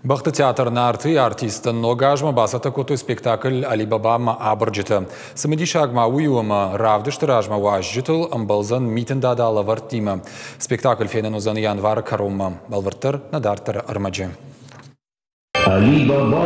Бӕхты театр «Нарты» артисттӕ ног азмӕ бацӕттӕ кодтой спектакль «Али-Баба ӕмӕ абырджытӕ». Цымыдисаг ма уый у, ӕмӕ равдысты размӕ уазджытыл ӕмбӕлдзӕн Митын Дада лӕвӕрттимӕ. Спектакль фенӕн уыдзӕн январы кӕронмӕ. Бӕлвырддӕр нӕ дарддӕры ӕрмӕджы. Али-Баба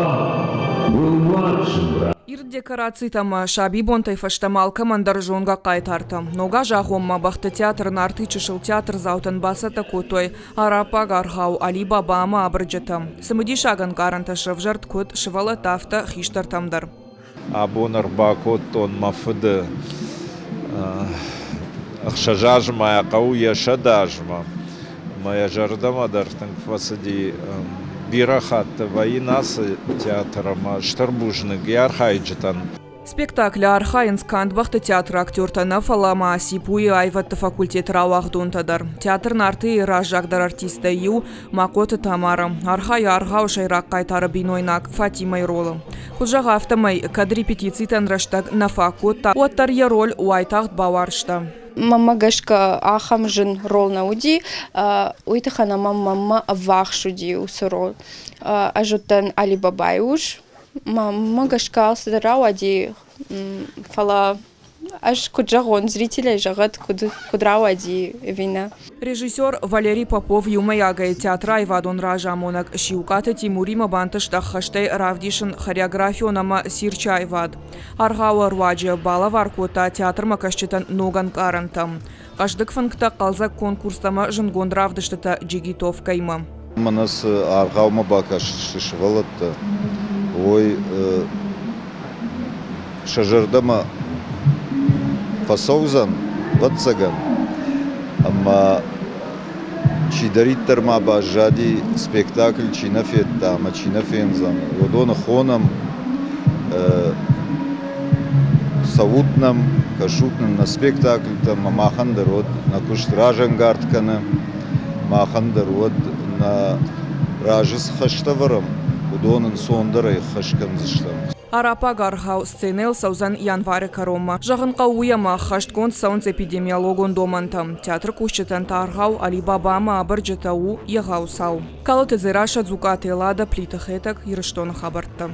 был младшим братом. Ирд декорацитӕ ӕмӕ сабибонтӕй фӕстӕмӕ алкӕмӕн дӕр зонгӕ хъайтартӕ. Ног азы агъоммӕ бӕхты театр «Нарты» чысыл театрдзаутӕн бацӕттӕ кодтой араббаг аргъау «Али-Баба ӕмӕ абырджытӕ». Цымыдисаг ӕнкъарӕнтӕ сӕвзӕрд куыд сывӕллӕттӕ, афтӕ хистӕртӕм дӕр. Абон ӕрбакодтон мӕ фыды 6 азмӕ хъӕуы йӕ 100 азмӕ. Ӕмӕ йӕ зӕрдӕмӕ дӕр тынг фӕцыди. Бирӕ хатты вӕййын ацы театр ӕмӕ стыр бузныг йӕ архайджытӕн. Спектаклы архайынц канд бӕхты театры актертӕ нӕ, фӕлӕ ма ЦИПУ-йы аивӕдты факультеты рауагъдонтӕ дӕр. Театр «Нарты»-йы раззагдӕр артисттӕй иу Махъоты Тамара архайы аргъауы сӕйраг хъайтары бинойнаг Фатимӕйы ролы. Куыд зӕгъы, афтӕмӕй, кӕд репетицитӕн рӕстӕг нӕ фаг кодта, уӕддӕр йӕ роль уайтагъд бауарзта. Мӕнмӕ гӕсгӕ ахӕм зын рол нӕ уыди, уый тыххӕн ӕмӕ мӕнмӕ ӕввахс уыди уыцы рол. Ӕз уыдтӕн Али-Бабайы ус. Мӕнмӕ гӕсгӕ алцыдӕр рауади, фӕлӕ ӕз куыд зӕгъон, зрителӕй зӕгъӕд, куыд рауади ӕви нӕ. Режиссер Валерий Попов иумӕйагӕй театры аивадон разамонӕг Сиукъаты Тимуримӕ бантыст ӕххӕстӕй равдисын хореографион ӕмӕ цирчы аивад. Аргъауы руаджы балӕвар кодта театрмӕ кӕсджытӕн ног ӕнкъарӕнтӕ. Хъӕздыг фынгтӕ, хъӕлдзӕг конкурстӕ ӕмӕ зындгонд равдыстытӕ джигитовкӕимӕ. Мӕнӕ цы аргъаумӕ бакастысты сывӕллӕттӕ, уой сӕ зӕрдӕмӕ фӕцӕудзӕн, ӕвӕццӕгӕн, ӕмӕ чидӕриддӕр ма баззади, спектакль чи нӕ федта ӕмӕ чи нӕ фендзӕн, уыдоны хонӕм, цӕут нӕм, кӕсут нын нӕ спектакльтӕм, ӕмӕ махӕн дӕр уӕд нӕ куыст разӕнгард кӕны, махӕн дӕр уӕд нӕ разы цы хӕстӕ ӕвӕрӕм, уыдон ӕнцондӕрӕй ӕххӕст кӕндзыстӕм. Араббаг аргъау сценӕйыл цӕудзӕн январы кӕронмӕ. Зӕгъын хъӕуы уый, ӕмӕ ӕххӕстгонд цӕуынц эпидемиологон домӕнтӕ. Театры кусджытӕн та аргъау «Али-Баба ӕмӕ абырджытӕ» у егъау цау. Калоты Дзерассӕ, Дзукъаты Эллада, Плиты Хетӕг, Ирыстоны хабӕрттӕ.